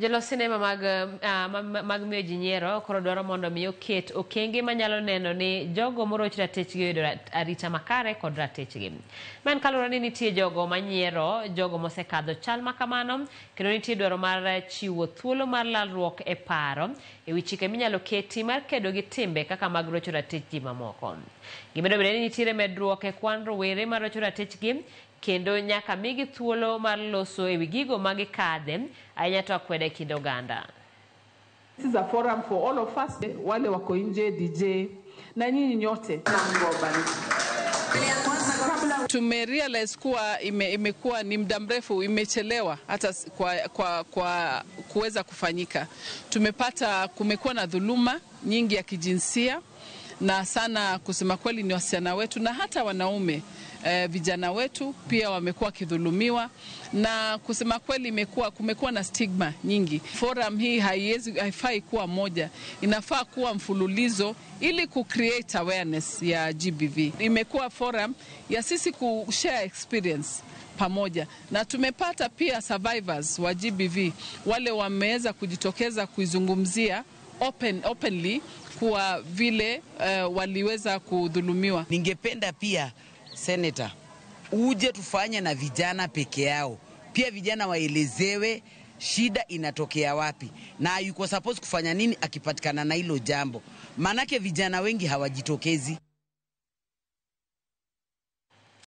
Jolos sinema mag miyo ji nyiero koro dwaro mondo mi oket okenge manyalo neno ni jogo moroch ratechgi oyudo arita makare kod ratechgi. Ma en kaluwore ni nitie jogo manyiero jogo mosekadho chal makamano kendo nitie dwaro mar chiwo thuolo mar lalruok e paro e wi chike minyalo keti mar kedo gi timbe kaka mag rocho ratich ji mamoko. Gimedo bende ni nitiere medruok e kwan rowere marocho ratechgi kendo nyaka migi thuolo mar loso ewi gigo ma gikadhe ahinya to akweda e kind oganda. This is a forum for all of us, wale wako nje, DJ na nyinyi nyote. Mungu awabariki. Tumerealize kuwa imekuwa ni muda mrefu, imechelewa hata kwa kuweza kufanyika. Tumepata kumekuwa na dhuluma nyingi ya kijinsia, na sana kusema kweli ni wasichana wetu na hata wanaume, vijana wetu pia wamekuwa wakidhulumiwa, na kusema kweli kumekuwa na stigma nyingi. Forum hii haifai kuwa moja, inafaa kuwa mfululizo ili ku create awareness ya GBV. Imekuwa forum ya sisi ku share experience pamoja, na tumepata pia survivors wa GBV wale wameweza kujitokeza kuizungumzia openly kuwa vile waliweza kudhulumiwa. Ningependa pia Senator uje tufanye na vijana peke yao, pia vijana waelezewe shida inatokea wapi na yuko supposed kufanya nini akipatikana na hilo jambo, maanake vijana wengi hawajitokezi.